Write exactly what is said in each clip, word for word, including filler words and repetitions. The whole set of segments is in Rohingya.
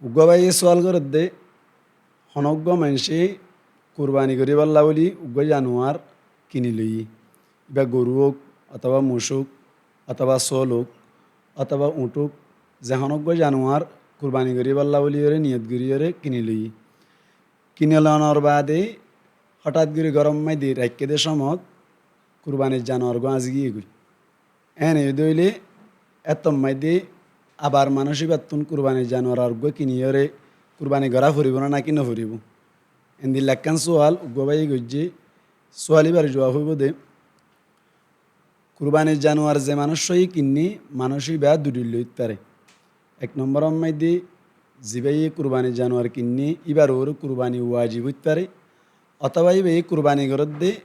Uggúa báiye sual gorédde, honó uggúa maincé kurbani goríbolla bóli uggúa januar kini loiyé, íba goru ók, otóba moc ók, otóba sóol ók, otóba uñth ók, ze honó uggúa januar kurbani goríbolla bóliyoré niyot goríyoré kini loiyé. Kini lonor baade hotát gorí góror máze raikké dé cómot kurbanir januar uggúa añzi giyé goi. Éne óide óile éttor máze abar manúic íbattún kurbanir januar ar uggúa kiniyoré kurbani gorá foribó ná náki noforibó? Endilla ekkán sual uggúa báiye goijjé. Sual íbar juab óibo dé, kurbanir januar ze manúiccúa kinné, manúic íba dui dhíl óit fare. Ek nombóror máze zibáye kurbanir januar kinné, íbar uore kurbani wajib óit fare, otóba íbaye kurbani gorédde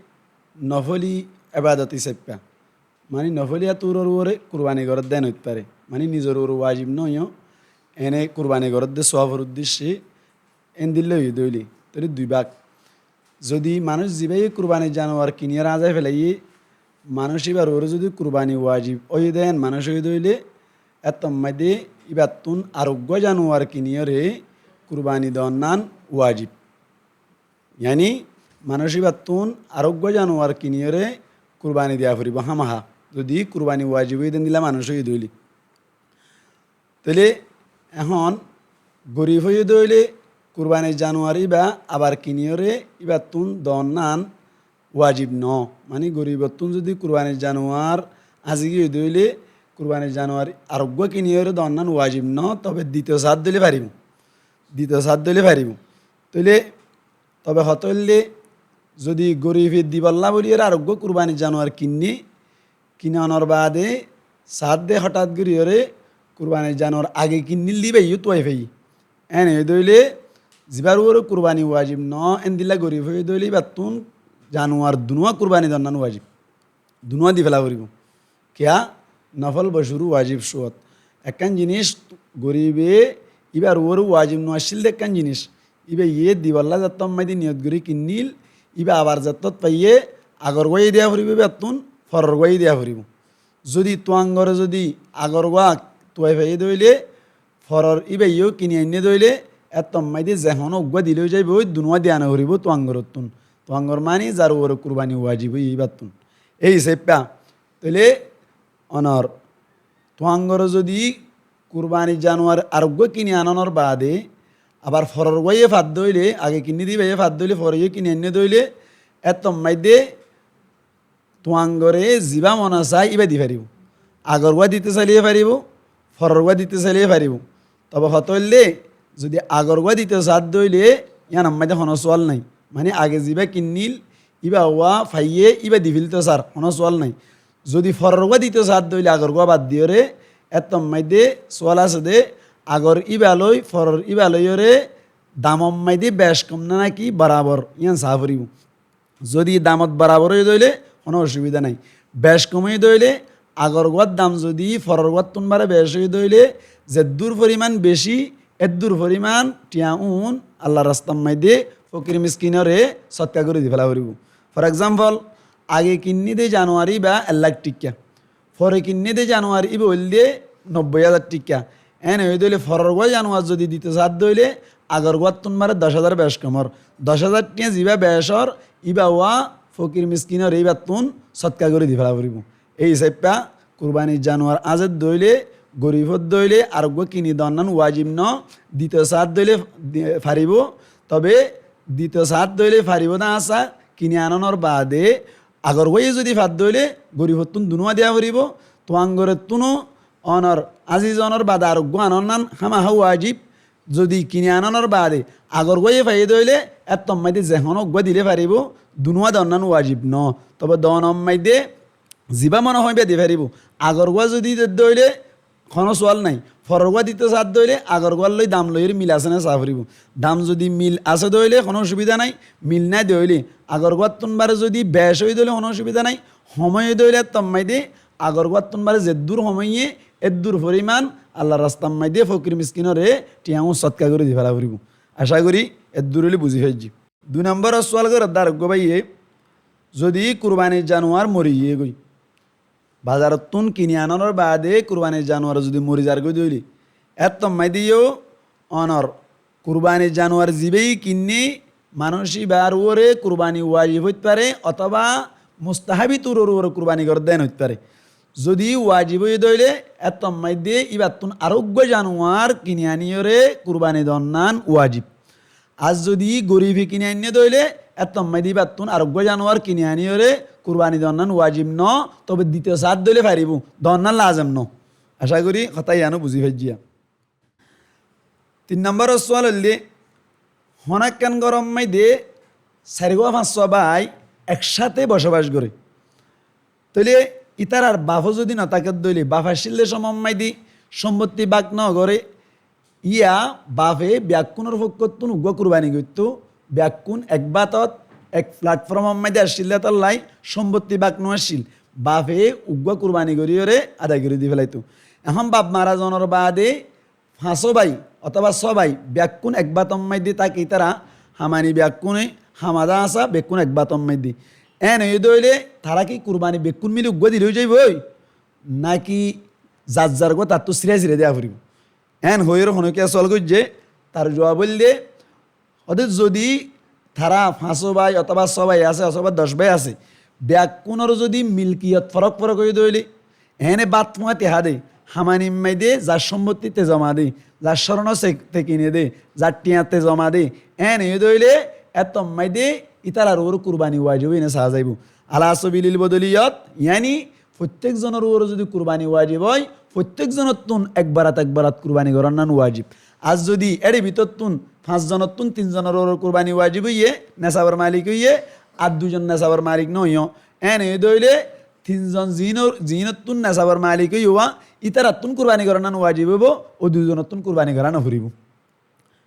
nofóli ebadot isáfe. Mani nofóli aturor uore kurbani gorédde en óit fare. Mani nizor uore wajib noóiyo, ene kurbani gorédde suafor uddecce, endilla óide óile. Tóile dui bák. Zodi manúic zibáye kurbani januar kiniyóre añzai felaiyé, manúic íbar uore zodi kurbani wajib óiye dé en manúic óide óile, éttor máze íbattún ar uggúa januar kiniyóre kurbani doonnán wajib. Yáni manúic íbattún ar uggúa januar kiniyóre kurbani diya foribó hámaha, zodi kurbani wajib óiye dé endilla manúic óide óile. Tóile ehón gorif óiye dé óile kurbanir januar íba abar kiniyóre íbattún doonnán wajib noó. Mani gorifottún zodi kurbanir januar añzi giyé dé óile kurbanir januar ar uggúa kiniyóre doonnán wajib noó, tobe dito saádde óile faribó. Dito saádde óile faribó. Tóile tobe hotá óilde, zodi gorife dibolla bóliyoré ar uggúa kurbanir januar kinné, kinonor baade saádde hotát goríyoré kurbanir januar age kinníl dé íbayó tuwai faiyé. Éne óide óile zibár uore kurbani wajib noó, endilla gorif óiye dé óile íbattún januar dunúa kurbani doonnán wajib. Dunúa di fela foribó. Kiyá? Nofól bocurú wajib cuwat. Ekkán jiníc gorife íbar uore wajib no accíl dé ekkán jiníc, íbayé dibolla zettót máze niyot gorí kinníl, íba abar zettót faiyé agor uggúa diya foribó, íbattún foror uggúa diya foribó. Zodi tuangore zodi agor uggúa tuwai faiyé dé óile, foror íbayó kini ainné dé óile, éttor máze ze honó uggúa dile ói zaibói, dunúa diya noforibó tuangorottún. Tuangor mani zar uore kurbani wajib óiye íbattún. Ei isáfe. Tóile onor tuangore zodi kurbanir januar ar uggúa kini anonor baade abar foror uggúaye faddé óile, age kinné dé íbayé faddé óile, foreyó kini ainné dé óile, éttor máze tuangore zibá mone sai íba di faribó. Agor uggúa dito saileyó faribó, foror uggúa dito saileyó faribó. Tobe hotá óilde, zodi agor uggúa dito saádde óile, yíanor máze honó sual nái. Mani age zibá kinníl, íba uggúa faiyé, íba di félto sar, honó sual nái. Zodi foror uggúa dito saádde óile agor uggúa bad diyoré, éttor máze sual asé dé, agor íba loi, foror íba loiyoré, damor máze bec kom ná náki borabor, yían saá foribó. Zodi damot borabor óiye dé óile honó ocubida nái. Bec kom óiye dé óile, agor uggúar dam zodi foror uggúattún baré bec óiye dé óile, zeddúr foriman bicí, eddúr foriman thiañ ún Allar rastar máze fokir miskinoré sodka gorí di fela foribó. For example, age kinné dé januar íba ek lak thíkka. Fore kinné dé januar íba óilde nobboi házar thíkka. Éne óide óile foror uggúa januar zodi dito saádde óile agor uggúattún baré doc házar bec kom ór. Doc házar thiañ zibá bec ór, íba uggúa fokir miskinoré íbattún sodka gorí di fela foribó. Ei isáfe kurbanir januar añzedde óile, gorif ódde óile, ar uggúa kini doonnán wajib noó, dito saádde óile di-, faribó, tobe dito saádde óile faribó dé asá, kini anonor baade agor uggúaye zodi faddé óile gorifottún dunúa diya foribó, tuangorottúno onor aziz onor baade ar uggúa anonnán hámaha wajib. Zodi kini anonor baade agor uggúaye faiyé dé óile éttor máze ze honó uggúa dile faribó, dunúa doonnán wajib noó. Tobe doonor máze zibá mone hoó íba di faribó. Agor uggúa zodi dedde óile honó sual nái. Foror uggúa dito saádde óile agor uggúar loi dam loiyoré mil asé né saá foribó. Dam zodi mil asé dé óile honó ocubida nái, mil nái dé óile agor uggúattún baré zodi bec óiye dé óile honó ocubida nái, hom óiye dé óile éttor máze agor uggúattún baré zeddúr hom óiye, eddúr foriman Allar rastar máze fokir miskinoré thiañ ún sodka gorí di fela foribó. Acá gorí eddúr óile buzí faijjó. Dui nombóror sual gorédde ar uggúa báiye, zodi kurbanir januar mori giyé goi, bazarottún kini anonor baade kurbanir januar zodi mori zargói dé óile, éttor máze yó Onor kurbani januar zibá kinné manúic íbar uore kurbani wajib óit fare otóba mustahábi turor uore kurbani gorédde én óit fare. Zodi wajib óiye dé óile, éttommáide íbattún aróggua januar kini aníyore kurbani donnán wajib. Ar zodi gorife kini ainné dé óile, éttommáide íbattún aróggua januar kini aníyore kurbani donnán wajib no, tobe dito saát dé óile faribóu, donnán lazem no. Acá gorí hotá yíano buzí faijjé. Tin nombor sual óilde, honó ekkán góror máide sairgúa fañssúa bái eksáte bosobas goré. Tóile ítarar bafó zodi no táke dé óile, baf accíl dé somot máide sombottí bák no goré, yían bafe bekkúnor fokkóttun uggúa kurbani goittó, bekkún ek bátot, ek platformor máide accíl dé tollá sombottí bák no accíl, bafe uggúa kurbani goríyore adai gorí di felaitó. Ehón baf mara zonor baade fañsó bái otóba só bái bekkún ek bátor máide táke, ítara hamani bekkúne hamada asá bekkún ek bátor máide. Én óiye dé óile tará ki kurbani bekkún mili uggúa dile ói zaibói? Náki zar zar uggúa tattú sirái sirái diya foribóu? Én hoiyóre honókiyé sual goijjé, tar juab óilde, óde zodi tará fañsó bái otóba só bái asé otóba doc bái asé, bekkúnor zodi milkiyot forók forók óiye dé óile, eéne bát fuáñti há dé, hamani máide zar sombottí te zoma dé, zar córno se-, te kine dé, zar thiañ te zoma dé, eén óiye dé óile, éttommáide ítarar uore kurbani wajib óiye né saá zaibóu. Ala sabilil bodoliyot, yáni foitték zonor uore zodi kurbani wajib ói, foitték zonottún ek barat ek barat kurbani gorán nan wajib. Ar zodi ér bútottún fañs zonottún tin zonor uore kurbani wajib óiye, nesabor malik óiye, ar dui zon nesabor malik no óiyo, eén óiye dé óile tin zon ziínor, ziínottún nesabor malik óiye, ítarattún kurbani gorán nan wajib óibou, ó dui zonottún kurbani gorá no foribóu.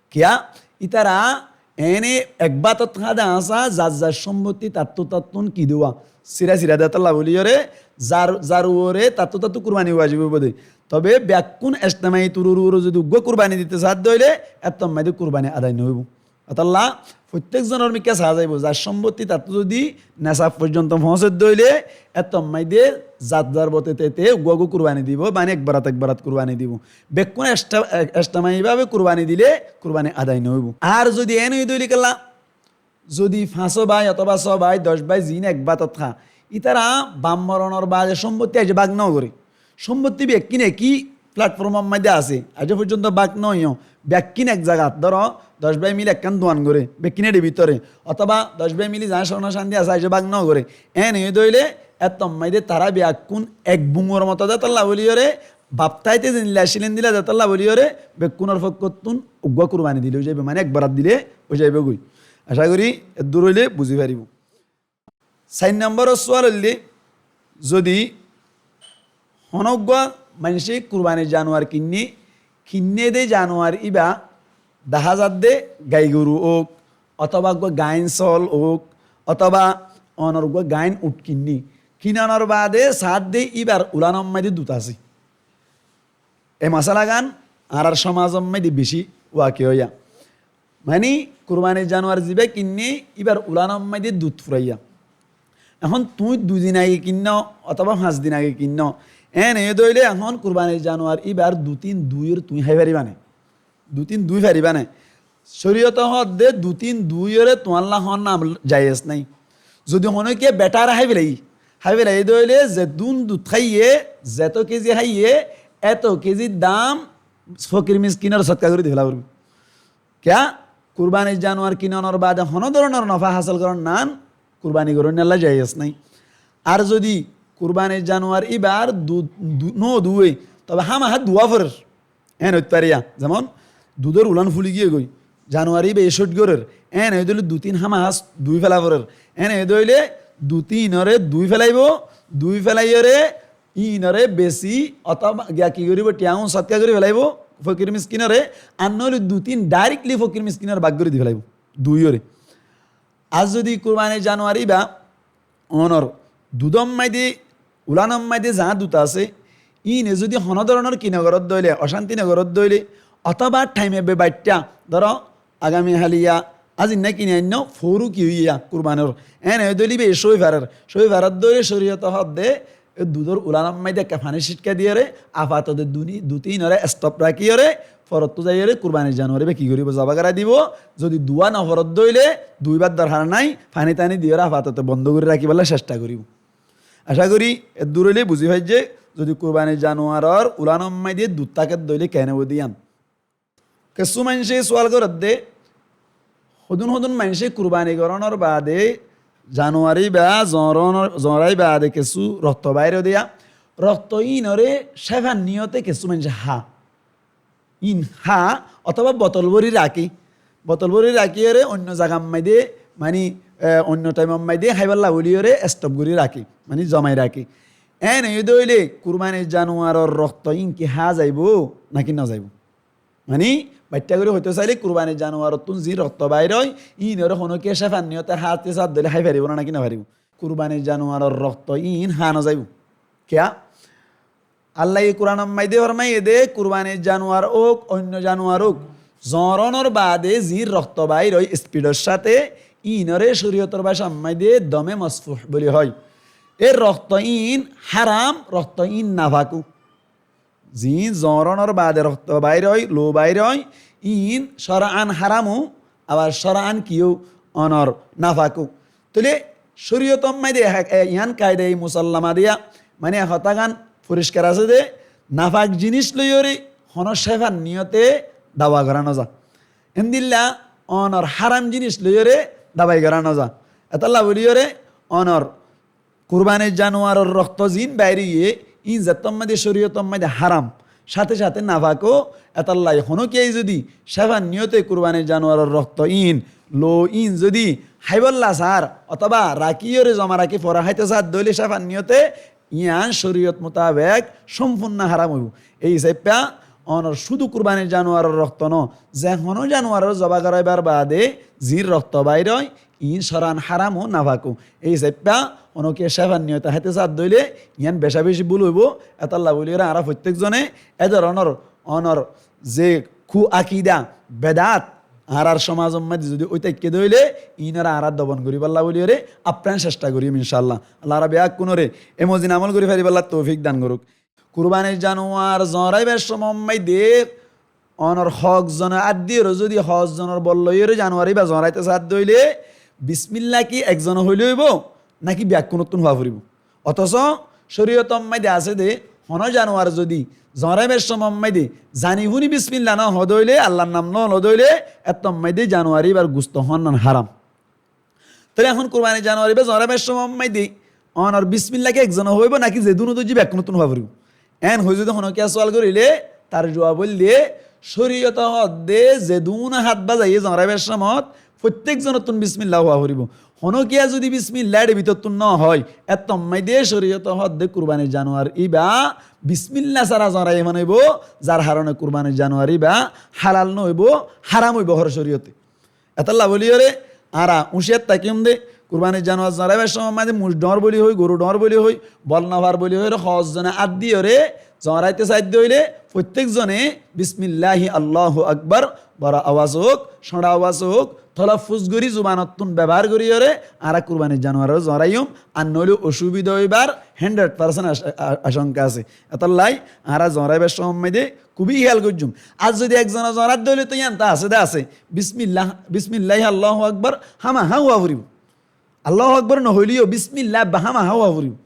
Kiyá? Ítara eéne ek bátot há dé asá, zar zar sombottí tattú tattún ki dé uwá, sirái sirái dé tollá bóliyore, zar, zar uore tattú tattú kurbani wajib óibou dé. Tobe bekkún ejtemai turor uore zodi uggúa kurbani dito saá dé óile, éttommáide kurbani adai no óibou. Ótolla foitték zonor mikká saá zaibóu, zar sombottí tattú zodi nesab foijjonto foóñse dé óile, éttommáide zar zar bote te te uggúa uggúa kurbani dibóu, mani ek barat ek barat kurbani dibóu. Bekkún ejta-, e-, ejtemai bábe kurbani dile kurbani adai no óibou. Ar zodi eén óiye dé óile kiyólla, zodi fañsó bái otóba só bái doc bái ziín ek bátot há, ítara baf moronor baade sombottí aijjó bák no goré. Sombottí bekkín ekí platformor máide asé, aijjó foijjonto bák no óiyo, bekkín ek zagat, dóro, doc bái mili ekkán duan goré, bekkín ér bútore, otóba doc bái mili zañá córno candi asé, aijjó bák no goré. Eén óiye dé óile, éttommáide tará bekkún ek bungor moto dé tollá bóliyore, baf táite zendilla accíl endilla dé tollá bóliyore, bekkúnor fokkóttún uggúa kurbani dile ói zaibóu, mani ek barat dile ói zaibóu goi. Acá gorí eddur óile buzí faribóu. Sair nombor sual óilde, zodi honó uggúa maincé kurbani januar kinné, kinné dé januar íba dahá zadde gai goru óuk, otóba uggúa gaáin sóol óuk, otóba onor uggúa gaáin uth kinné, kinonor baade saá dé íbar ulanor máide dut asé. E masálagan añárar somazor máide bicí wakiya óiya. Mani, kurbani januar zibá kinné, íbar ulanor máide dut furaiya. Ehón tuñí dui din age kinnó otóba fañs din age kinnó, eén óiye dé óile ehón kurbani januar íbar dutín duiyóre tuñí hái faribá né? Dutín dui faribá né? Córiyote hoódde dutín duiyóre tuáñlla hoónna jaiyes nái. Zodi honókiyé beçáre hái felaiyé, hái felaiyé dé óile zedún dut háiye, zeto kezi háiye, éto kezir dam fokir miskinor sótka gorí di fela foribóu. Kiyá? Kurbani januar kinonor baade honó dóronor nofá hásil gorón nan kurbani gorónnalla jaiyes nái. Ar zodi kurbani januar íbar du-, du-, no duwe, tobe hámahá duwá forer. Eén óit fare yá, zemon dudor ulan fuli giyé goi, januar íba e cót gorer, eén óiye dé óile dutín hámahá dui fela forer. Eén óiye dé óile dutínoré dui felaibóu, dui felaiyóre íinoré besi otóba giya ki goríbou, thiañ ún sótka gorí felaibóu fokir miskinore, ar no óile dutín directly fokir miskinore bák gorí di felaibóu, duiyóre. Ar zodi kurbani januar íba onor dudor máide, ulanor máide zañá dut asé, íine zodi honó dóronor ki no goródde óile, ocánti no goródde óile, otóba thaim ebbe baiththá, dóro, agami háliya, azinná kini ainnó, fóru ki óiye yá, kurbanor. Eén óiye dé óile íba e cói farer, cói farer dé óile córiyote hoódde, e dudor ulanor máide ekká fanír cíthka diyóre, afatote duni-, dutínoré estop rakíyore, forottú zaiyóre kurbanir januar íba ki goríbo? Zoba gorí dibo. Zodi duwá noforódde óile duibar dorhar nái, faní taní diyóre afatoto bondó gorí rakíbolla cectha goríbo. Acá gorí eddur óile buzí faijjé, zodi kurbanir januaror ulanor maze dud tákedde óile keén óibo de yían. Kessú maincé sual gorédde, hodún hodún maincé kurbani gorónor baade januar íba zorónor, zorái baade kessú rokto baáir ó de yá, rokto íinoré céfar niyote kessú maincé há. Íin há otóba botol bóri rakí, botol bóri rakíyoré oinno zagar maze, mani, e, oinno thaimor maze háibolla bóliyoré estop gorí rakí, mani zomai rakí. Eén óiye de óile kurbanir januaror rokto íin ki há zaibo náki nozaibó? Mani, baiththá gorí hoitó sailé kurbanir januarottún ziín rokto baáir ói, íinoré honókiye céfar niyote háite sádde óile hái faribó né náki nofaribó? Kurbanir januaror rokto íin há nozaibó. Kiyá? Allaye Kuranor maze formaiye de, kurbanir januar óuk, oinno januar óuk, zorónor baade ziín rokto baáir ói ispidor sáte, íinoré córiyotor bácar maze dome mosfuh bóli hoó. E rokto íin háram, rokto íin nafak ó. Ziín zorónor baade rokto baáir ói, lou baáir ói, íin córaán háram ó, abar córaán kiyó? Onor nafak ó. Tóile córiyotor maze e, e, yián kaidaye musallama diya, mani e hotágan foriskar asé de, nafak jinis loiyoré honó céfar niyote dawa gorá noza. Endilla onor háram jinis loiyoré dabai gorá noza. Etálla bóliyoré onor kurbanir januaror rokto ziín baáir óiye, íin zettór maze córiyotor maze háram, sáte sáte nafak ó, etálla honókiye zodi céfar niyote kurbanir januaror rokto íin, lou íin zodi háibolla saár, otóba rakíyoré zoma rakí fore háito sádde óile céfar niyote, yían córiyot mutabek cómfunno háram óibo. Ei hísafe onor cúdu kurbanir januaror rokto no, ze honó januaroré zoba goráibar baade ziín rokto baáir ói, íin córaán háram ó nafak ó. Ei hísafe honókiye céfar niyote háito sádde óile yían becá-becí búl óibo. Etálla bóliyoré añára fottíek zone e doronor onor ze ku akida, bedaát, añárar cómazor maze zodi ói táikke de óile, íinoré añára dobon goríbolla bóliyoré aprán cectha goijjum incáalla. Allah añára beggúnoré e mozin amol gorí faribólla toufik dan gorouk. Kurbanir januar zoráibar cómor maze onor hook zone át diyoré zodi hook zonor bol loiyoré januar íba zoráito sádde óile, bismilla ki ek zone hoilé óibo náki beggúnottún hoá foribó? Otóso córiyotor maze asé de, honó januar zodi zoráibar cómor maze zani fúni bismilla no hoó de óile, Allar nam no ló de óile, ettór maze januar íbar gusto hónnan háram. Tóile ehón kurbanir januar íba zoráibar cómor maze onor bismilla ki ek zone hoibo náki zedúne dóijje beggúnottún hoá foribó? Eén hoi zodi honókiye sual goríle, tar juab óilde, córiyote hoó de zedúne hát bazaiyé zoráibar cómot fottíek zonottún bismilla hoá foribó. Honókiye zodi bismilla éçe bútottún no hoó, ettór maze córiyote hoó de kurbanir januar íba bismilla sára zoráiye fán óibo, zar harone kurbanir januar íba hálal no óibo, háram óibo hoór córiyote. Etálla bóliyoré añára úñciyat tákiyum de, kurbanir januar zoráibar cómor maze muc dhoóñr bóli hoi, goru dhoóñr bóli hoi, bol nofar bóli hoiyoré hook zone át diyoré zoráito sádde óile fottíek zone bismillahi Allahu akbar, boro awas óuk, cóñça awas óuk, tolaffus gorí zubanottún bebohár goríyoré añára kurbanir januaroré zoráiyum, ar noóile ocúbida óibar héndred parsent ac-, a-, acóñka asé. Etálla añára zoráibar cómor maze kúbi héyal goijjum. Ar zodi ek zone zorár de óile to yían to asé de asé. Bismillah, bismillahi Allahu akbar, hámahá hoá foribó. Allahu akbar no hoilé yó bismillah ebba hámahá hoá foribó.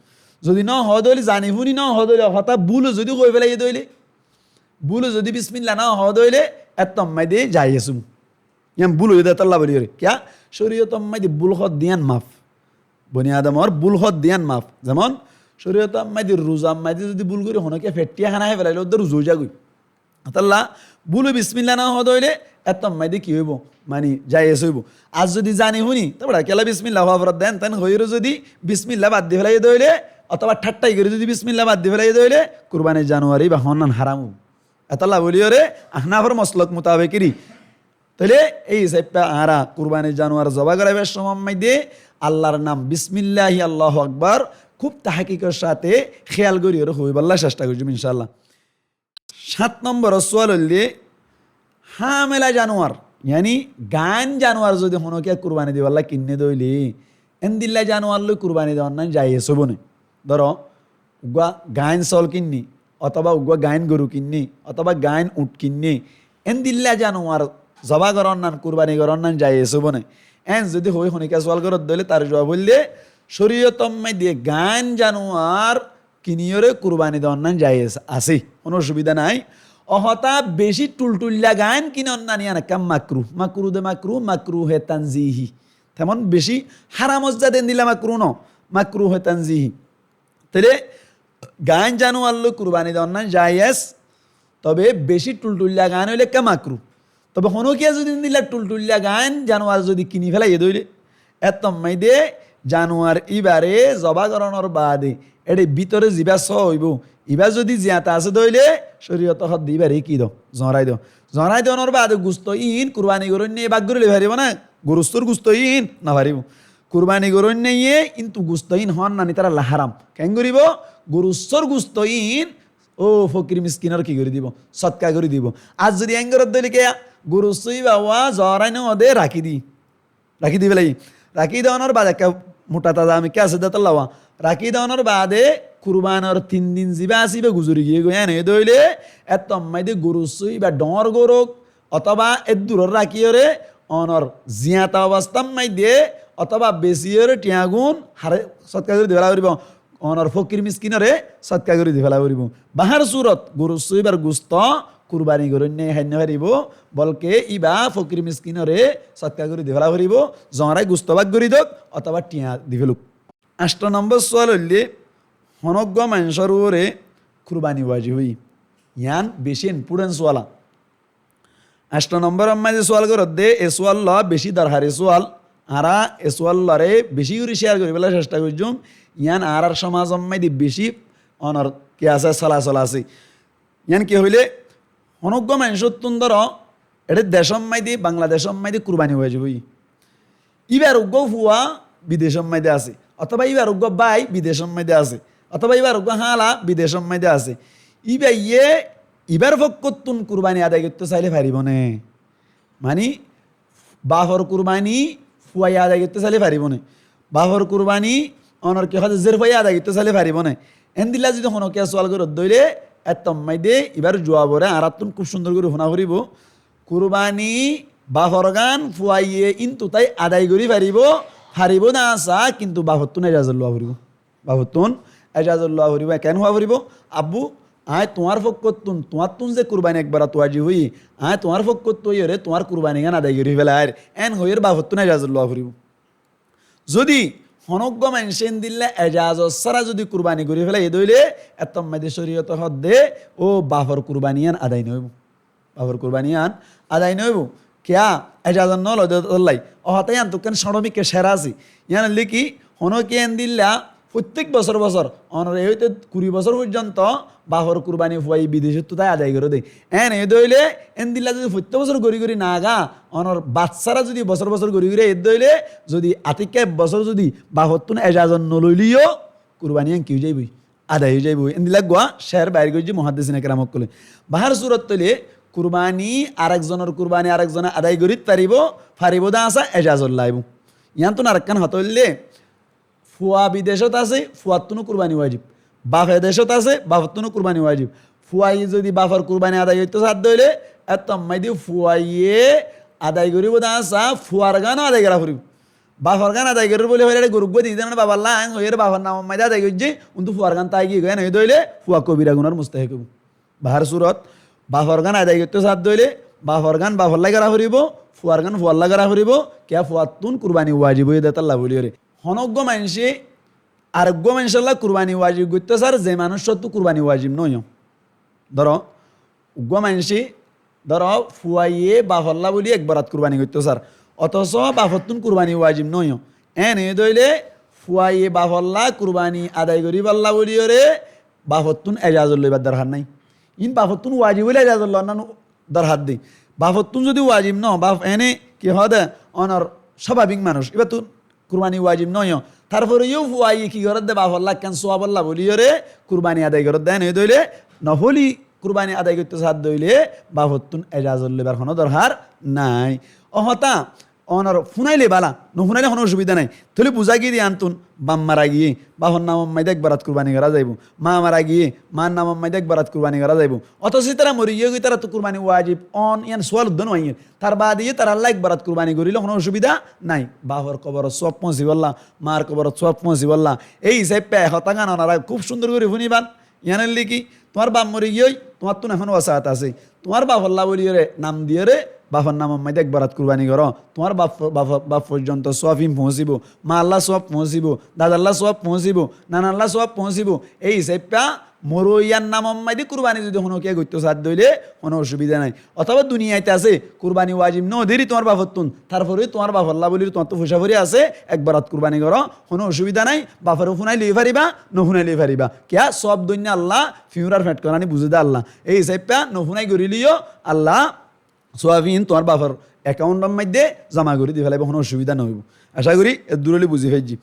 Zodi no hoó de óile, zani fúni no hoó de óile, hotá búlo zodi hoi félaiye de óile, búlo zodi bismillah no hoó de óile, ettór maze jaiz óibo. Yían búl óiye de etálla bóliyoré. Kiyá? Córiyotor maze búl hoó de yían maf. Boni Adamor búl hoó de yían maf. Zemon, córiyotor maze ruzar maze zodi búl gorí honókiye fetthiya hána hái felailé, ódde ruza ói zagói. Etálla búlo bismillah no hoó de óile, ettór maze ki óibo? Mani, jaiz óibo. Ar zodi zani fúni, to bera kiyólla bismillah hoó foribó de, en ten hoiyóre zodi bismillah bad di félaiye de óile, otóba thattái gorí zodi bismillah bad di félaiye de óile, kurbanir januar íba hónnan háram óibo. Etálla bóliyoré Ahnafor moslok mutabek eri. Tóile ei hísafe añára kurbanir januar zoba goráibar cómor maze Allar nam bismillahi Allahu akbar kúb tahkikor sáte héyal goríyoré hoibálla cesta goijjum incálla. Sát nombor sual óilde, hámela januar, yáni gaáin januar zodi honókiye kurbani dibálla kinné de óile, endilla januar loi kurbani dewan nan jaiz óibo né? Dóro, uggúa gaáin sóol kinné, otóba uggúa gaáin goru kinné, otóba gaáin uñth kinné, Éndilla januar zoba gorónnan, kurbani gorónnan jaiz óibo né? Én zodi hoói honíkka sual goródde óile tar juab óilde, córiyotor maze gaáin januar kiniyóre kurbani doónnan jaiz asé, honó osubida nái. Ó hotá beci thulthuilla gaáin kinonnan yían ekkán makru, makru de makru, makruhe tanzihi. Temon beci háramor zat éndilla makru no, makruhe tanzihi. Tóile gaáin januar loi kurbani doónnan jaiz, tobe beci thulthuilla gaáin óile ekká makru. Tobe honókiye zodi éndilla thulthuilla gaáin januar zodi kini félaiye de óile, éttommáide januar íbare zoba gorónor baade éçe bútore zibá só óibo, ibá zodi ziyata asé de óile, córiyote hoódde íbare ki do, zorai do. Zorai doónor baade gusto íin kurbani goróinnaye bák gorí loi faribó né? Gorussór gusto íin nofaribó. Kurbani goróinnaye kintu gusto íin hoónnan ítaralla háram. Keén goríbo? Gorussór gusto íin ó fokir miskinor ki gorí dibo? Sótka gorí dibo. Ar zodi eén goródde óile kiyá? Gorussó íba wá zorai noóde rakí di. Rakí di félaiye. Rakí doónor baade ekká muthá taza amikká asé de étolla wá. Rakí doónor baade kurbanor tin din zibá asé íba guzori giyé goi, éen óiye de óile, éttommáide gorussó íba dhoóñr gorók, otóba éddurór rakíyore onor ziyata obostár maze otóba besiyore thiañgún hare sótka gorí di féla foribó, onor fokir miskinore sótka gorí di féla foribó. Bahár surot gorussó íbar gusto kurbani goróinnaye hái nofaribó, bolke íba fokir miskinore sótka gorí di féla foribó, zorai gusto bák gorí dók otóba thiañ di féluk. Ancto nombor sual óilde, honóggua maincór uore kurbani wajib óiye? Yían beci important sual. Ancto nombor ot maze sual goródde, e sual beci dorhari sual. Añára e sual lore beci gorí share goríbolla cesta goijjum. Yían añárar somazor maze beci onor ki asé, solasol asé. Yían ki hoilé, honóggua maincóttun dóro, eçé decór maze, Bangladecór maze kurbani wajib óiye. Íbar uggúa fua bidecór maze asé, otóba íbar uggúa bái bidecór maze asé, otóba íbar uggúa hála bidecór maze asé. Íbaye íbar fokkóttun kurbani adai goittóu sailé faribó né? Mani, bafor kurbani fuaye adai goittóu sailé faribó né? Bafor kurbani onor ki hoó de, zérfuaye adai goittóu sailé faribó né? Éndilla zodi honókiye sual goródde óile, éttommáide íbar juabore añárattún kúb cúndor gorí fúna foribó. Kurbani baforgán fuaye íntutái adai gorí faribó, faribó de asé, kintu bafottún ejazot luwa foribó. Bafottún ejazot luwa foribó. Keén huwa foribó? Abbu, aññí tuáñr fokkóttun, tuáñttún ze kurbani ekbarat wajib óiye, aññí tuáñr fokkóttu óiyore tuáñr kurbanigán adai gorí félair, éen hoiyore bafottún ejazot luwa foribó. Zodi honóggua maincé éndilla ejazot sára zodi kurbani gorí félaiye de óile, éttommáide córiyote hoódde, ó bafor kurbani yían adai noóibo. Bafor kurbani yían adai noóibo. Kiyá? Ejazot noloi de ótolla. Ó hotá yíantu ekkán cóñço mikká cér asé. Yían óilde ki, honókiye éndilla fottek bosór bosór, onor e óite kuri bosór foijjonto bafor kurbani fuaye bidecóttu tái adai goré de. Éen óiye de óile, éndilla zodi fottek bosór gorí gorí naga, onor bad sára zodi bosór bosór gorí gorí aiyé de óile, zodi atikká ek bosór zodi bafottún ejazot noloileyo, kurbani yían ki ói zaiboi? Adai ói zaiboi. Éndilla eggúa cér bair goijjé muhaddisine keram ókkole. Bahár surot óile, kurbani arekzonor kurbani arekzone adai gorít faribó, faribó de asé, ejazot laibo. Yíanttún arekkán hotá óilde, fua bidecót asé, fuattúnou kurbani wajib. Baf edecót asé, bafottúnou kurbani wajib. Fuaye zodi bafor kurbani adai goittóu saádde óile, éttommáide fuaye adai goríbo de asé, fuargánó adai gorá foribó. Baforgán adai gorír bóli hoiyóre goruggúa di de mane bafalla, aññí hoiyóre bafor namor maze adai goijjí, untú fuargán tái giyé goi, éen óiye de óile fua kobira gunár mustahek óibo. Bahár surot, baforgán adai goittóu saádde óile, baforgán bafolla gorá foribó, fuargán fualla gorá foribó, kiyá? Fuattún kurbani wajib óiye de étolla bóliyoré. Honóggua maincé areggúa maincólla kurbani wajib goittóu sár, ze manúiccúattu kurbani wajib nóiyo. Dóro, uggúa maincé, dóro, fuaye bafolla bóli ek borat kurbani goittóu sár, otoso bafottún kurbani wajib nóiyo. Éen óiye de óile, fuaye bafolla kurbani adai goríbolla bóliyoré bafottún ejazot loibar dorhar nái. Iín bafottún wajib óile ejazot loonnan dorhar de. Bafottún zodi wajib no, baf ene ki hoó de, onor sábabik manúic, íbattún kurbani wajib nóiyo. Tarfore yó fuaye ki gorédde, bafolla ekkán suabolla bóliyoré kurbani adai gorédde, éen óiye de óile, nofoli kurbani adai goittóu saádde óile, bafottún ejazot loibar honó dorhar nái. Ó hotá, onor fúnaile bála, no fúnaile honó ocubida nái. Tóile buzá giyé de iántun, baf mara giyé, bafor namor maze ek borat kurbani gorá zaibou, ma mara giyé, mar namor maze ek borat kurbani gorá zaibou. Ótoco ítara mori giyé goi, ítarattu kurbani wajib on, ián sual uddúa no aiyér. Tar baade yó ítarallá ek borat kurbani goríle honó ocubida nái. Bafor koborot suab foóñsibólla, mar koborot suab foóñsibólla. Ei hísafe e hotágan onora kúb cúndor gorí fúniban. Ián óilde ki, tuáñr baf mori giyói, tuáñttun ehón wasiyot asé. Tuáñr bafollá bóliyoré nam diyoré, bafor namor maze ek borat kurbani goró. Tuáñr baf, baf, baf foijjonto suab ín foóñsibou, maallá suab foóñsibou, dadallá suab foóñsibou, nanallá suab foóñsibou. Ei hísafe moróiyar namor maze kurbani zodi honókiye goittó saá de óile honó ocubida nái. Otóba duniyait asé, kurbani wajib no deri tuáñr bafottún, tarfore tuáñr bafollá bóli tuáñttú foicá fori asé, ek borat kurbani goró, honó ocubida nái, bafore fúnai loi faribá, no fúnai loi faribá. Kiyá? Suab doinna Allah, fiúrar feñt korani buzé de Allah. Ei hísafe no fúnai goríle yó Allah suab ín tuáñr bafor ekauntor maze zoma gorí di felaibó, honó ocubida no óibou. Acá gorí eddúr óile buzí faijjí.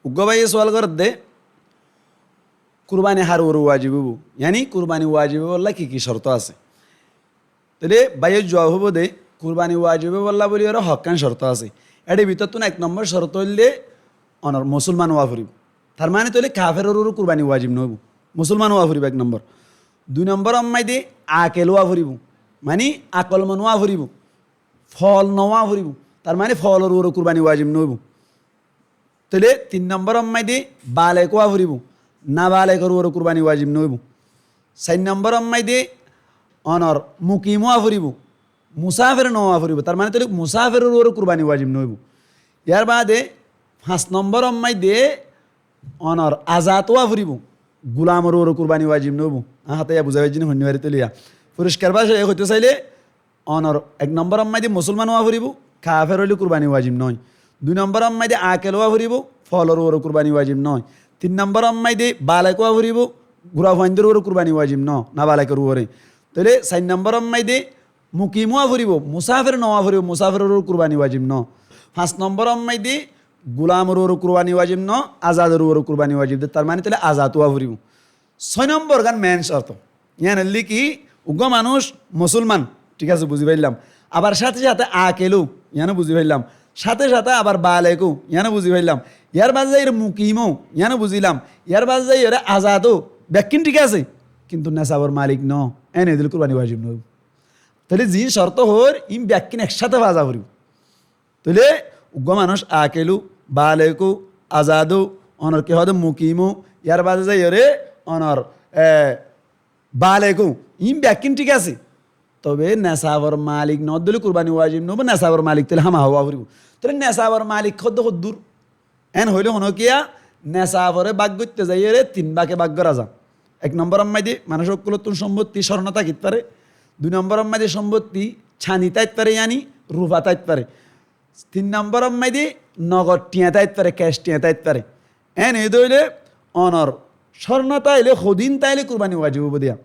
Uggúa báiye sual gorér de, kurbani har uore wajib óibou, yáni kurbani wajib óibolla ki ki corto asé? Tóile báiyor juab óibo de, kurbani wajib óibolla bóliyoré hokkán corto asé. Ér bútottún ek nombor corto óilde onor musolman ówa foribó. Tar mani tóile kaferor uore kurbani wajib no óibou, musolman ówa foribó ek nombor. Dui nomboror maze akel ówa foribó, mani akolmon ówa foribó, fool no ówa foribó. Tar mani foolor uore kurbani wajib no óibou. Tóile tin nomboror maze balek ówa foribó, nabalekor uore kurbani wajib no óibou. Sair nomboror maze onor mukim ówa foribó, musafer no ówa foribó. Tar mani tóile musaferor uore kurbani wajib no óibou. Yar baade fañs nomboror maze onor azad ówa foribó, gulamor uore kurbani wajib no óibou. Añí hotá yá buzá faijjí né, hoinno bari tóile yá foriskar bácaye hoitó saile, onor ek nomboror maze musolman ówa foribó, kafer óile kurbani wajib no. Dui nomboror maze akel ówa foribó, foolor uore kurbani wajib no. Tin nomboror maze balek ówa foribó, gura fuaindor uore kurbani wajib no, nabalekor uore. Tóile sair nomboror maze mukim ówa foribó, musafer no ówa foribó, musaferor uore kurbani wajib no. Fañs nomboror maze gulamor uore kurbani wajib no, azador uore kurbani wajib de, tar mani tóile azad ówa foribó. Sói nombor gán main corto. Yían óilde ki, uggúa manúic musolman, thík asé, buzí faillám. Abar sáte sáte akeló, yíano buzí faillám. Sáte sáte abar balekó, yíano buzí faillám. Yar baade zaiyóre mukimó, yíano buzílam. Yar baade zaiyóre azadó, bekkín thík asé, kintu nesabor malik no, éne dile kurbani wajib no óibo. Tóile ziín corto hoóir, iín bekkín eksáte faza foribó. Tóile uggúa manúic akeló, balekó, azadó, onor ki hoó de mukimó, yar baade zaiyóre onor, e, balekó, iín bekkín thík asé. Tobe nesabor malik no dile kurbani wajib no óibo, nesabor malik tóile hámaha ówa foribó. Tóile nesabor malik hoó de hoddúr? Én hoilé honókiya nesaboré bák goitté zaiyóre tin báke bák gorá za. Ek nomboror maze manúic ókkolóttun sombotti córno tákit fare. Dui nomboror maze sombotti cani táit fare, yáni rufa táit fare. Tin nomboror maze nogod thiañ táit fare, kec thiañ táit fare. Én ede óile onor córno táile, hodin táile kurbani wajib óibo de.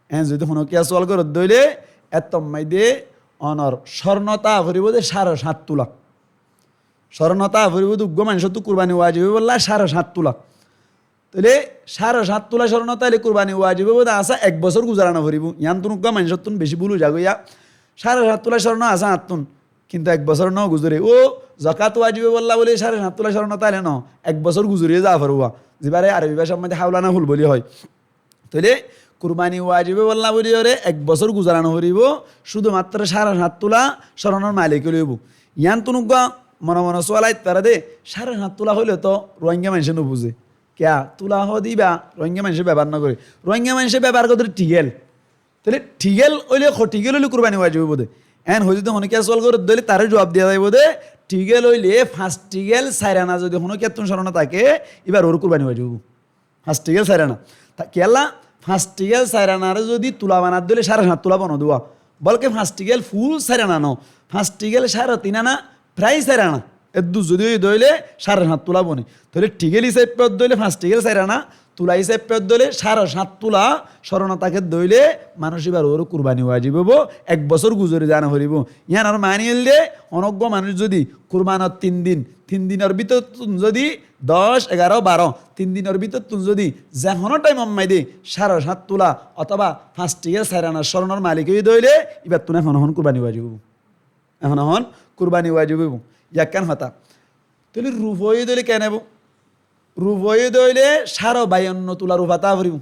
Én zodi honókiya sual goródde óile, éttor maze onor córno táa foribó de sáre sát tula. Córno táa foribó de uggúa manúicottú kurbani wajib óibolla sáre sát tula. Tóile sáre sát tula córno táile kurbani wajib óibo de asá ek bosór guzara no foribó. Yíanttún uggúa manúicottún bicí búl ói zagói yá. Sáre sát tula córno asé añáttún, kintu ek bosór no guzore. Ó zakat wajib óibolla bóli sáre sát tula córno táile no, ek bosór guzori za foribó. Zibáre Arobi bácar maze haulana hul bóli hoó. Tóile kurbani wajib óibolla bóliyoré ek bosór guzara no foribó, cúdu matro sáre sát tula córnor malik óile óibo. Yíanttún uggúa mone mone sual ait fare de, sáre sát tula hoilé to Ruáingga maincé no buzé. Kiyá? Tula hoó de íba Ruáingga maincé bebohár no goré. Ruáingga maincé bebohár goré de thigel. Tóile thigel óile, ho thigel óile kurbani wajib óibo de. Én hoi zodi honókiya sual goródde óile taré juab diya zaibo de, thigel óile fañs thigel sair ana zodi honókiyattún córno táke, íbar uore kurbani wajib óibo. Fañs thigel sair ana. Kiyólla? Fañs thigel sair anaré zodi tula banadde óile sáre sát tula bone de. Bólke fañs thigel ful sair ana no, fañs thigel sáre tin ana, prai sair ana. Eddur zodi óiye de óile sáre sát tula bone. Tóile thigel hísafe ódde óile fañs thigel sair ana, tula hísafe ódde óile sáre sát tula córno táke de óile manúic íbar uore kurbani wajib óibo, ek bosór guzori za no foribó. Yíanor mani óilde, honó uggúa manúic zodi kurbanor tin din, tin dinor bútottún zodi doc, egaró, baró, tin dinor bútottún zodi ze honó thaimor maze sáre sát tula otóba fañs thigel sair ana córnor malik óiye de óile, íbattún ehón ehón kurbani wajib óibo. Ehón ehón kurbani wajib óibo. Yián ekkán hotá. Tóile rufa óiye dé óile keén óibo? Rufa óiye dé óile sáre bayanno tula rufa táa foribó.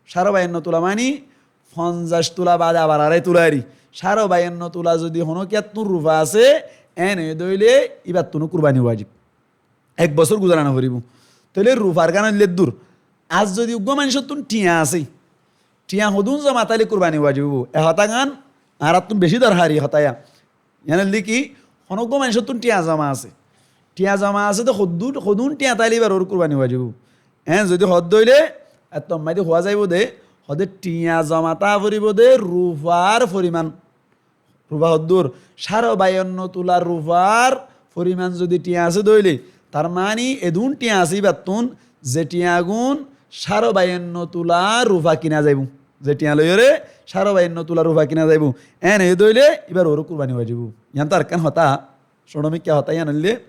Sáre bayanno tula mani fonzaic tula baade abar arai tula ari. Sáre bayanno tula zodi honókiyattún rufa asé, eén óiye dé óile íbattúnó kurbani wajib. Ek bosór guzara no foribó. Tóile rufar gán óile dur. Ar zodi uggúa maincóttun thiañ asé, thiañ hodún zoma táile kurbani wajib óibo? E hotágan añárattún bicí dorhari hotá ya. Yián óilde ki, honó uggúa maincóttun thiañ zoma asé. Thiañ zoma asé dé hodún, hodún thiañ táile íbar uore kurbani wajib óibo. Eén zodi hoó dé óile, ettór maze dé huá zaibó dé, hoó dé thiañ zoma táa foribó dé rufar foriman. Rufa hoddúr? Sáre bayanno tula rufar foriman zodi thiañ asé dé óile, tar mani edún thiañ asé íbattún, ze thiañgún sáre bayanno tula rufa kina zaibó. Ze thiañ loiyóre sáre bayanno tula rufa kina zaibó. Eén óiye dé óile íbar uore kurbani wajib óibo. Yián tó arekkán hotá, cóñço mikká hotá yián óilde,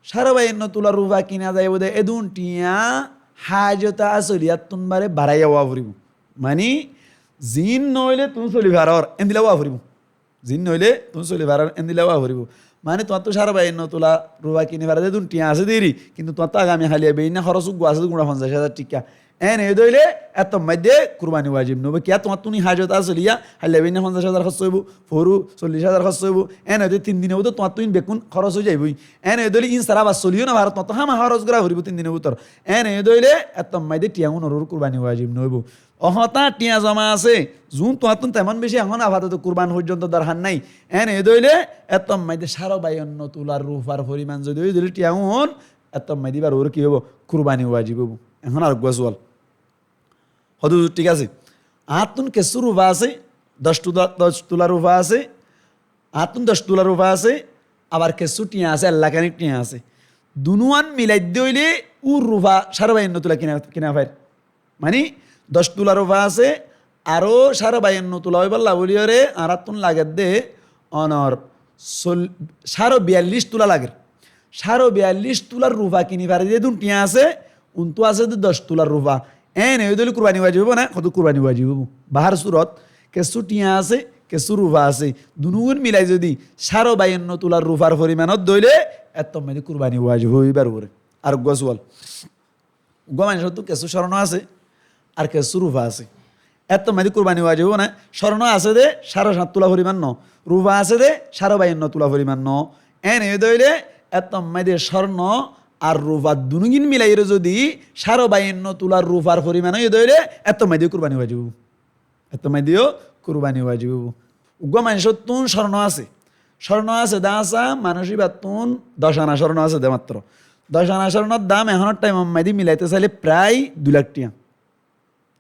sáre bayanno tula rufa kina zaibó dé edún thiañ hájote asoliyattún bare baraiya ówa foribó. Mani, ziín noóile tuñí soli farór, endilla ówa foribó. Ziín noóile tuñí soli farór, endilla ówa foribó. Mani, tuáñttú sáre bayanno tula rufa kini fare dé edún thiañ asé dé eri, kintu tuáñttú agami háliya beínna hóros uggúa asé dé gura fonzaic házar thikká. Eén óiye dé óile ettór maze dé kurbani wajib no óibo. Kiyá? Tuáñttú ni hájote asoliya, háliya beínna fonzaic házar hóros óibo, foóru sollic házar hóros óibo. Eén óiye dé tin dine bútore tuáñttú ín bekkún hóros ói zaibói. Eén óiye dé óile ín sára abar soliyó no faró, tuáñttú hámaha hóros gora foribó tin dine bútore. Eén óiye dé óile ettór maze dé thiañgúnor uore kurbani wajib no óibo. Ó hotá, thiañ zoma asé, zuún tuáñttún temón bicí ehón afatoto kurban foijjonto dorhar nái. Eén óiye dé óile ettór maze dé sáre bayanno tula rufar foriman zodi óiye dé óile thiañgún, ettór maze dé íbar uore ki óibo? Kurbani wajib óibo. Ehón areggúa sual. Hoddúr thík asé? Añáttun kessú rufa asé, doc tula, doc tula rufa asé, añáttun doc tula rufa asé, abar kessú thiañ asé, ellakani thiañ asé. Dunúan milai dé óile ú rufa sáre bayanno tula kina, kina fair. Mani, doc tula rufa asé, aró sáre bayanno tula óibolla bóliyoré añárattún lager dé, onor sol-, sáre biyallic tula lager. Sáre biyallic tular rufa kini fare dé edún thiañ asé, untú asé dé doc tular rufa. Eén óiye dé óile kurbani wajib óibo né? Hoddúr kurbani wajib óibo? Bahár surot, kessú thiañ asé, kessú rufa asé. Dunúgún milai zodi sáre bayanno tular rufar foriman óiye dé óile, ettór maze dé kurbani wajib óibo íbar uore. Areggúa sual. Uggúa maincóttu kessú córno asé, ar kessú rufa asé. Ettór maze dé kurbani wajib óibo né? Córno asé dé sáre háñt tula foriman no, rufa asé dé sáre bayanno tula foriman no. Eén óiye dé óile ettór maze dé córno ar rufa dunúgin milaiyoré zodi sáre bayanno tular rufar foriman óiye dé óile ettór maze dé kurbani wajib óibo. Ettór maze dé yó kurbani wajib óibo. Uggúa maincóttun córno asé. Córno asé dé asá, manúic íbattún doc ana córno asé dé matro. Doc ana córnor dam ehónor thaimor maze dé milaite sailé prai dui lak thiañ.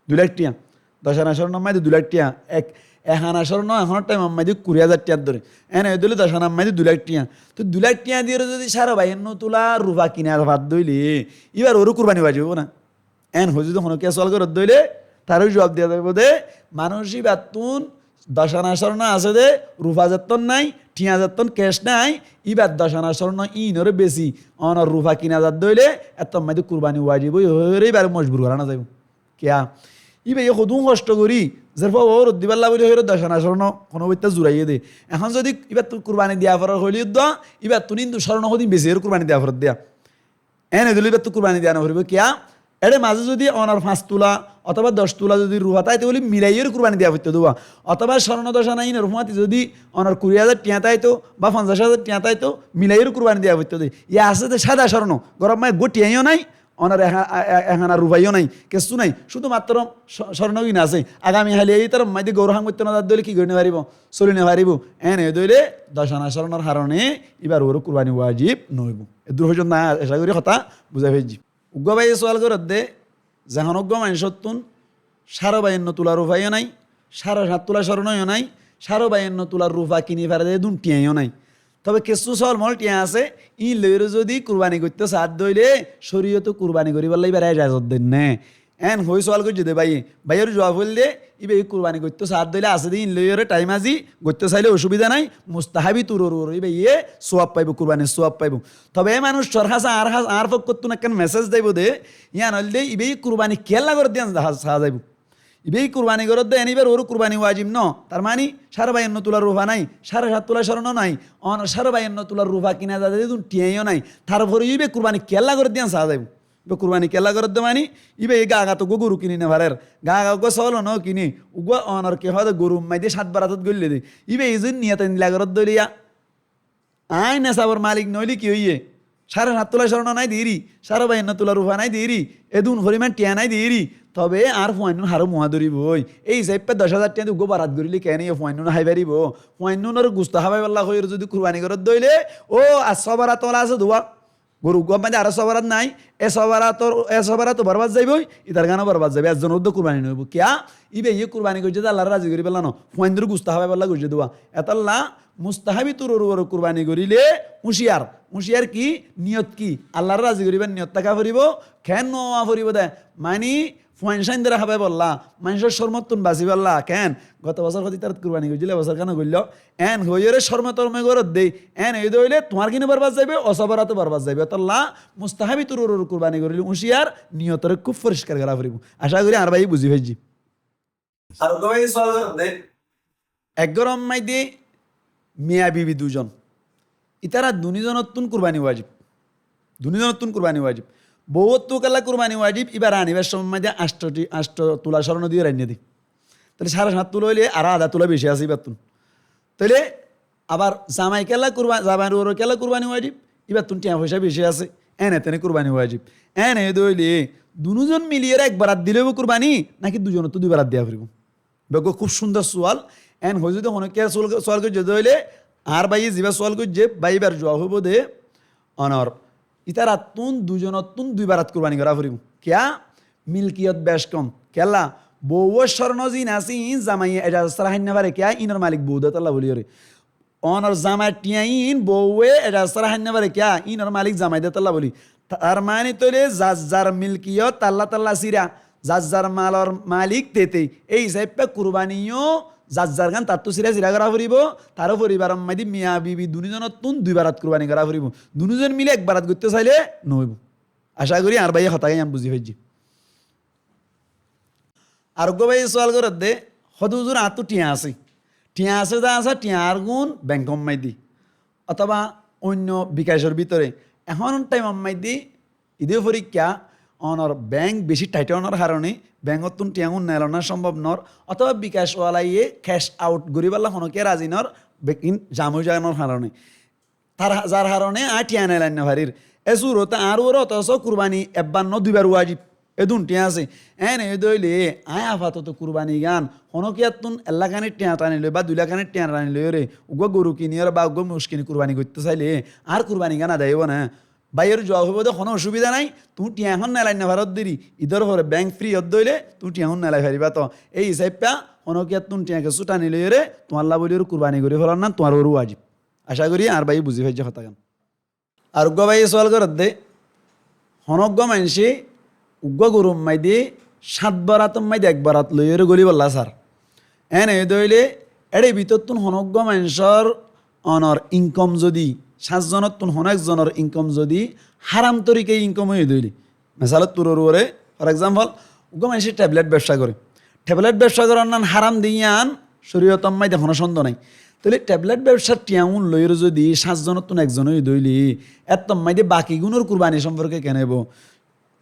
Dui lak thiañ. Doc ana córnor maze dé dui lak thiañ. Ek, ek ana córno ehónor thaimor maze dé kuri házar thiañr dóre. Eén óiye dé óile doc anar maze dé dui lak thiañ. Toi dui lak thiañ diyoré zodi sáre bayanno tula rufa kina fare dé óile, íbar uore kurbani wajib óibo né? Eén hoói zodi honókiyé sual goré dé óile, taró juab diya zaibó dé, manúic íbattún doc ana córno asé dé, rufa zettór nái, thiañ zettór kec nái, íbar doc ana córno íinoré besi, onor rufa kina zar dé óile, ettór maze dé kurbani wajib óiye hoóiyoré íbaré mojbur gorá no zaibó. Kiyá? Íbayé hodún hoctho gorí, zerfua uore dibálla bóli hoóiyoré doc ana córno honó baittá zuraiyé dé. Ehón zodi íbattú kurbani diya forer hoilé dé, íbattún ín dé córno hodún besiyoré kurbani diya forer dé. Eén óiye dé óile íbattú kurbani diya no foribó. Kiyá? Éçe mazé zodi onor fañs tula otóba doc tula zodi rufa táito óile milaiyoré kurbani diya foittó dé. Otóba córno doc ana íinor fúañti zodi onor kuri házar thiañ táito ba fonzaic házar thiañ táito, milaiyoré kurbani diya foittó dé. Yá asé dé sáda córno, góror maze eggúa thiañyó nái, onor eha-, e-, e-, ehana rufaiyó nái, kessú nái, cúdu matro có-, córno gín asé. Agami háliya ítarar maze dé gouró ham goittó no zar dé óile ki gorí no faribó? Soli no faribó. Eén óiye dé óile doc ana córnor harone íbar uore kurbani wajib no óibo. Eddúr foijjonto añí aca gorí hotá buzái faijjí. Uggúa báiye sual gorér dé, zehón uggúa maincóttun sáre bayanno tula rufaiyó nái, sáre háñt tula córnoyó nái, sáre bayanno tula rufa kini fare dé edún thiañyó nái. Tobe kessú sóol moól thiañ asé, íin loiyóre zodi kurbani goittó saá dé óile, córiyote kurbani goríbolla íbaré ejazot dé né? Eén hoói sual goijjé dé báiye. Báiyor juab óilde, íbayé kurbani goittó saá dé óile asé dé íin loiyóre thaim azi goittó sailé ocúbida nái, mustahábi turor uore íbayé suab faibó, kurbanir suab faibó. Tobe é manúiccúar hásé añár hás-, añár fokkóttun ekkán mesej zaibó dé, yían óilde íbayé kurbani kiyólla gorér dé yían sa-, saá zaibó. Ibá kurbani goródde, en ibár uore kurbani wajib no. Tar mani, sáre bayanno tula rufa nái, sáre sát tula córno nái, onor sáre bayanno tula rufa kina zade de dun thiañ yó nái. Tarfore ibá kurbani kiyólla goródde yián saá zaibo. Ibá kurbani kiyólla goródde mani, ibá e gaa gaa to uggúa goru kini no farer. Gaa gaa uggúa sóol no kini, uggúa onor ki hoó de goru maze de sát baratot goille de. Ibá e zodi niyot endilla goródde óile ya, añí nesabor malik noóile ki óiye? Sáre sát tula córno nái deri, sáre bayanno tula rufa nái deri, edun foriman thiañ nái deri, tobe añár fuainnún haró muá dóribo ói. Ei hísafe doc házar thiañ di uggúa barat goríle keén e fuainnún hái faribo? Fuainnúnor gusto hábaibolla hoiyóre zodi kurbani goródde óile, ó, ar só barat ola asé duwa. Goru uggúa maze aró só barat nái, e só barator, e só barat o borbad zaiboi, itar gán o borbad zaibo, ezzonor uddá kurbani noóibo. Kiyá? Ibá ye kurbani goijjé de Allaré razi goríbolla no, fuainnúnor gusto hábaibolla goijjé duwa. Etolla mustahabi turor uore kurbani goríle úñciyar. Úñciyar ki? Niyot ki? Allaré razi goríbar niyot táka foribo, keén no ówa foribo de? Mani, fuain sáindore hábaibolla, maincór córmottún basibálla, keén? Goto bosór hoóde ítarat kurbani goijjíl, e bosór keén no goilló? En hoiyóre córme torme goródde, en óide óile tuáñr gín o borbad zaibo, o só barat o borbad zaibo. Etolla mustahabi turor uore kurbani goríle úñciyar, niyotore kúb foriskar gorá foribo. Acá gorí añár báiye buzí faijjé. Ar uggúa báiye sual goródde. Ek góror maze de miya bibi dui zon. Ítara duni zonottún kurbani wajib. Duni zonottún kurbani wajib. Bouwottú kiyólla kurbani wajib, ibáre anibar cómot maze de ancto ti-, ancto tula córno diyóre ainné de. Tóile sáre sát tula óile aró adá tula beci asé ibáttún. Tóile abar zamai kiyólla kurba-, zamair uore kiyólla kurbani wajib, ibáttún thiañ foicá beci asé, ene tene kurbani wajib. Ene óide óile duni zon miliyóre ek barat dile óibo kurbani, náki dui zonottú dui barat diya foribo? Beggúa kúb cúndor sual. En hoi zodi honókiyar sual, sual goijjé de óile, añár báiye zibá sual goijjé, báiye ibár zuab óibo de, onor, ítarattún dui zonottún dui barat kurbani gorá foribo. Kiyá? Milkiyot bec kom. Kiyólla? Bouwor córno zin asé, iín zamaiye ejazot sára hái no fare. Kiyá? Iínor malik bou de tólla bóliyoré. Onor zamair thiañ iín bouwe ejazot sára hái no fare. Kiyá? Iínor malik zamai de tólla bóli. Tar mani tóile zar zar milkiyot talla talla síra, zar zar malor malik tete. Ei hísafe kurbani yó zar zar gán tattú síra síra gorá foribo, taró foribaror maze de miya bibi duni zonottún dui barat kurbani gorá foribo. Duni zon mili ek barat goitté saile no óibo. Acá gorí añár báiye hotá gán buzí faijjé. Ar uggúa báiye sual gorédde, hoóde huzur añáttu thiañ asé. Thiañ asé de asé, thiañ añár gún benkor maze de. Otóba oinno bikacor bútore. Ehón thaimor maze de, idé forikká, onor benk beci thaith ónor harone, benkottún thiañ gún neelona cómbob nor, otóba bikac walaye kec aut goríbolla honókiyá razi nor, bekkín jam ói zanor harone. Tar, zar harone aññí thiañ neelai no farir. E surote añár uore otoso kurbani ebbar no duibar wajib. Edun thiañ asé. Ene óide óile aññí afatoto kurbani gán honókiyattún ek lak anir thiañ tani loi ba dui lak anir thiañ tani loiyóre uggúa goru kiniyóre ba uggúa moc kini kurbani goitté saile añár kurbani gán adai óibo né? Báiyor zuab óibo de honó ocubida nái, tuñí thiañ ehón neelai no faró deri, idor fore benk fri ódde óile tuñí thiañ ehón neelai faribá to. Ei hísafe honókiyattún thiañ kessú tani loiyóre tuáñlla bóliyoré kurbani gorí felannan tuáñr uore wajib. Acá gorí añár báiye buzí faijjé hotágan. Ar uggúa báiye sual gorédde, honó uggúa maincé uggúa gorur maze de sát barator maze de ek barat loiyóre gólibálla sar. Ene óide óile, éçe bútottún honó uggúa maincór onor inkom zodi, sát zonottún honó ek zonor inkom zodi háram torikaye inkom óiye de óile, mesalot turor uore, for example, uggúa maincé theblet bebca goré. Theblet bebca gorannan háram de yían córiyotor maze de honó cóndo nái. Tóile theblet bebcar thiañ gún loiyóre zodi sát zonottún ek zon óiye de óile, éttor maze de baki gúnor kurbani cómporke keén óibo?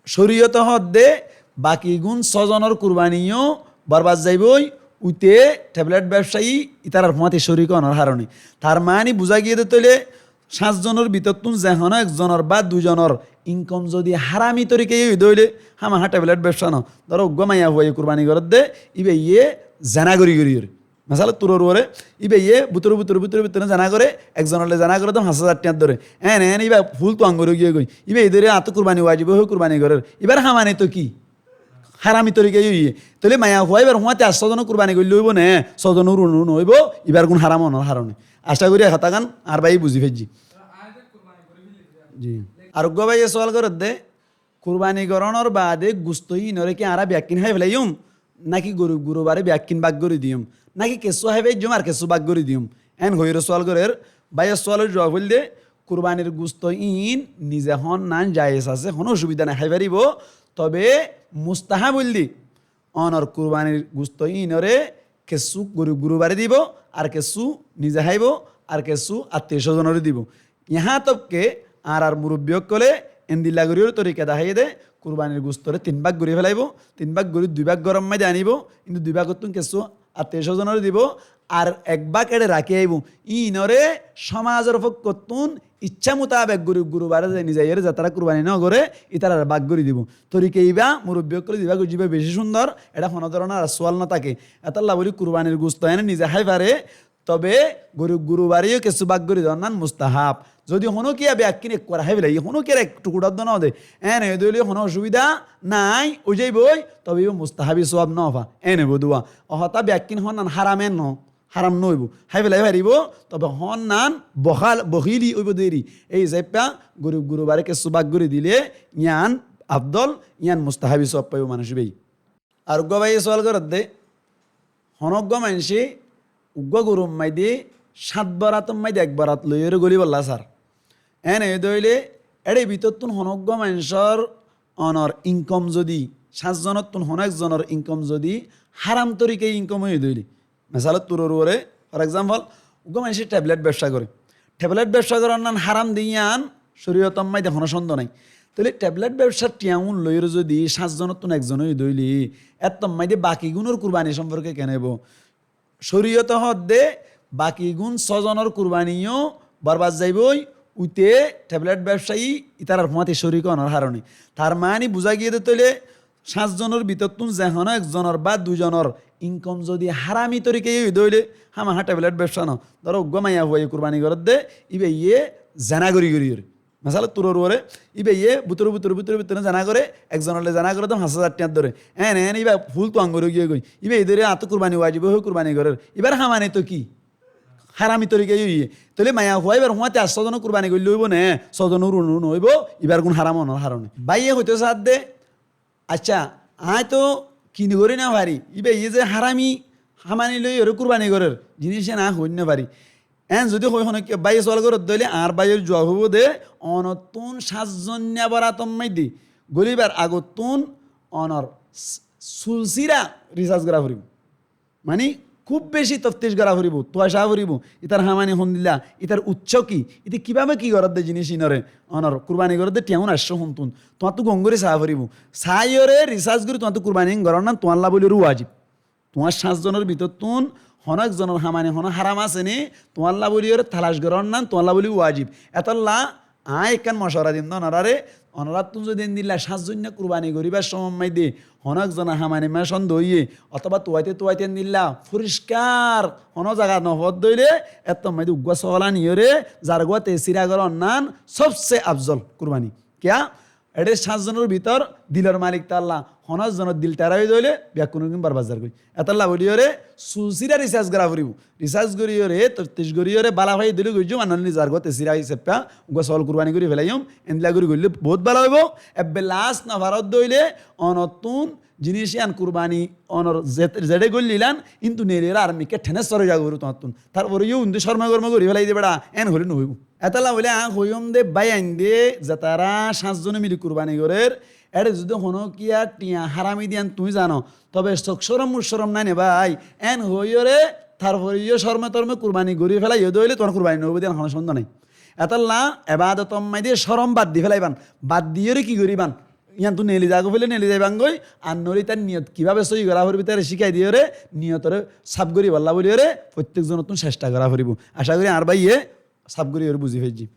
Córiyote hoódde baki gún só zonor kurbani yó borbad zaiboi, uite theblet bebcayi ítarar fúañti córik ónor harone. Tar mani buzá giyé de tóile sát zonor bútottún ze honó ek zonor ba dui zonor inkom zodi hárami torikaye óiye de óile, hámahá theblet bebca no. Dóro, uggúa maiyafuaye kurbani gorédde, íbaye zená gorí gorí gorí. Mesalot turor uore, íbaye bútore bútore bútore bútore zená goré, ek zonolloi zená goré de fañs házar thiañr dóre. Ene ene íba ful tuañgor ói giyé goi. Íbaye dóri añáttu kurbani wajib ói kurbani gorér. Íbar hámani to ki? Hárami torikaye óiye. Tóile maiyafua íbar fúañti ar só zone kurbani goille óibo né? Só zone uru no óibo, íbar gún háram ónor harone. Acá gorí e hotágan añár báiye buzí faijjé. Ji. Ar uggúa báiye sual gorédde, kurbani gorónor baade gusto íinoré ki añára bekkín hái felaiyum? Náki goru gurubare bekkín bák gorí diyum? Náki kessú hái faijjum ar kessú bák gorí diyum? En hoiyóre sual gorér, báiyor sualor zuab óilde, kurbanir gusto íin nize hónnan jayes asé, honó ocubida nái, hái faribo, tobe mustahab óilde Onor kurbanir gusto íinoré kessú gorib gurubare dibo, ar kessú nize háibo, ar kessú attiyo sózonoré dibo. Yahá tok ke añárar murubbi ókkole endilla gorí torika deháiye dé, kurbanir gustoré tin bák gorí félaibo, tin bák gorí dui bák góror maze anibo, kintu dui bákottún kessú attiyo sózonoré dibo, ar ek bák eçe rakí aibo. Íinoré somazor fokkottún icca mutabek gorib gurubare ze nizaiyóre zetará kurbani nógore, ítarare bák gorí dibo. Torika ibá murubbi ókkole zibá goijjé ibá beci cúndor, eçe honó dóronor ar suwal no táke. Etálla bóli kurbanir gusto ene nize hái fare, tobe gorib gurubareyó kessú bák gorí donnan mustahab. Zodi honókiya bekkín ekkuwar hái félaiye, honókiyar ek tukuçá dó no de, ene óile honó osubida nai, ói zaiboi, tobe ibá mustahabi suwab no fa, ene bodúa. Ó hotá bekkín honnan háram en no, háram no óibo. Hái félai faribo, tobe honnan bohal, bohili óibo deri. Ei hísafe gorib gurubare kessú bák gorí dile yián afdol, yián mustahabi suwab faibo manúic íbaye. Ar uggúa báiye suwal gorédde, honó uggúa maincé uggúa gorur maze háñt borator maze ek borat loiyóre gólibólla sar. Ene óile éçe bútottún honó uggúa maincór onor inkom zodi, háñt zonottún honó ek zonor inkom zodi háram torikaye inkom óiye dé óile, mesalot turor uore, for example, uggúa maincé teblet bebsa goré. Teblet bebsa goronnan háram de yián córiyotor maze honó cóndo nai. Tóile teblet bebsar thiañ ún loiyóre zodi háñt zonottún ek zon óiye dé óile, éttor maze bakigúnor kurbani somporke ken óibo? Córiyote hoódde bakigún sózonor kurbaniyó borbad zaiboi, uite teblet bebsayi ítarar fúañti córik ónor harone. Tar mani buzá giyé dé tóile háñt zonor bútottún ze honó ek zonor ba dui zonor inkom zodi hárami torikaye óiye dé óile, hámahá teblet bebsa no. Dóro uggúa maiyafuaye kurbani gorédde, íbaye zena gorí gorí óre. Mesalot turor uore, íbaye bútore bútore bútore bútore zena goré, ek zonolloi zena goré dé fañs házar thiañ dóre. Ene ene íba ful tuañ gorí giyé goi. Íbaye dóre añáttu kurbani wajib ói kurbani gorér. Íbar hamani to ki? Hárami torikaye óiye. Tóile maiyafua íbar fúañti ar sózone kurbani goille óibo né? Sózone uru no óibo, íbar gún háram ónor harone. Báiye hoitó saádde, accá, aññí to kini gorí no fari, íbaye ze hárami hamani loiyóre kurbani gorér, jiníc yián aññí hoói no fari. Eén zodi hoói honó ki báiye suwal gorédde óile, añár báiyor juab óibo dé, onottún háñt zoinna borator maze gólíbar agottún onor s-, sulsira risas gorá foribó. Mani, kúb beci toftic gorá foribó, tuwa saá foribó, ítar hamani hondilla, ítar utsó ki, íte kibábe ki gorédde jiníc iínoré, onor kurbani gorédde thiañ ún aiccé hontún, tuáñttu gom gorí saá foribó. Saáiyoré risas gorí tuáñttu kurbani gorónnan tuáñlla bóliyoré wajib. Tuáñr háñt zonor bútottún honó ek zonor hamani honó háram asé né, tuáñlla bóliyoré talac gorónnan tuáñlla bóli wajib. Etólla aññí ekkán mocora dim dé onoráre, onoráttu zodi endilla háñt zoinna kurbani goríbar cómot maze honó ek zonor hamani maze cóndo óiye, otóba tuwaite tuwaite endilla foriskar honó zaga no foódde óile, éttor maze uggúa sóol aniyoré zargúa tesira gorónnan sobse afzol kurbani. Kiyá? Eçé háñt zonor bútor dilor malik to Alla, honó zonor dil tera óiye dé óile bekkúnor gún borbad zargói. Etólla bóliyoré sulsira risas gorá foribó. Risas goríyoré, toftic goríyoré, bála faiyé dé óile goijjúm, ar noóile zargúa tesira hísafe uggúa sóol kurbani gorí felaiyum, endilla gorí goillé boóut bála óibo. Ebbe las no faródde óile onottún jiníc yián kurbani onor ze-, zeçé goillílan, kintu neeliyoré ar mikká transfer ói zagói tuáñttún. Tarfore yó undí córmo-górmo gorí félai dé beça, eén hoilé no óibo. Etólla bóli aññí hoiyúm dé báiyain dé, zetará háñt zone mili kurbani gorér, éçe zodi honókiya thiañ hárami diyan tuñí zano, tobe suk córom muc córom nái né bái, eén hoiyóre tarfore yó córme-torme kurbani gorí félaiyó dé óile tuáñr kurbani no óibo diyan honó cóndo nái. Etólla ebadotor maze córom bad di félaiban, bad diyoré ki goríban? Yiántu neeli zagói faille neeli zaibangói, ar noóile ítar niyot kibábe sóiyi gorá foribó, ítare cíkai diyoré niyotoré saf goríbolla bóliyoré fottíek zonottún cesta gorá foribó. Acá gorí añár báiye saf goríyoré buzí faijjé.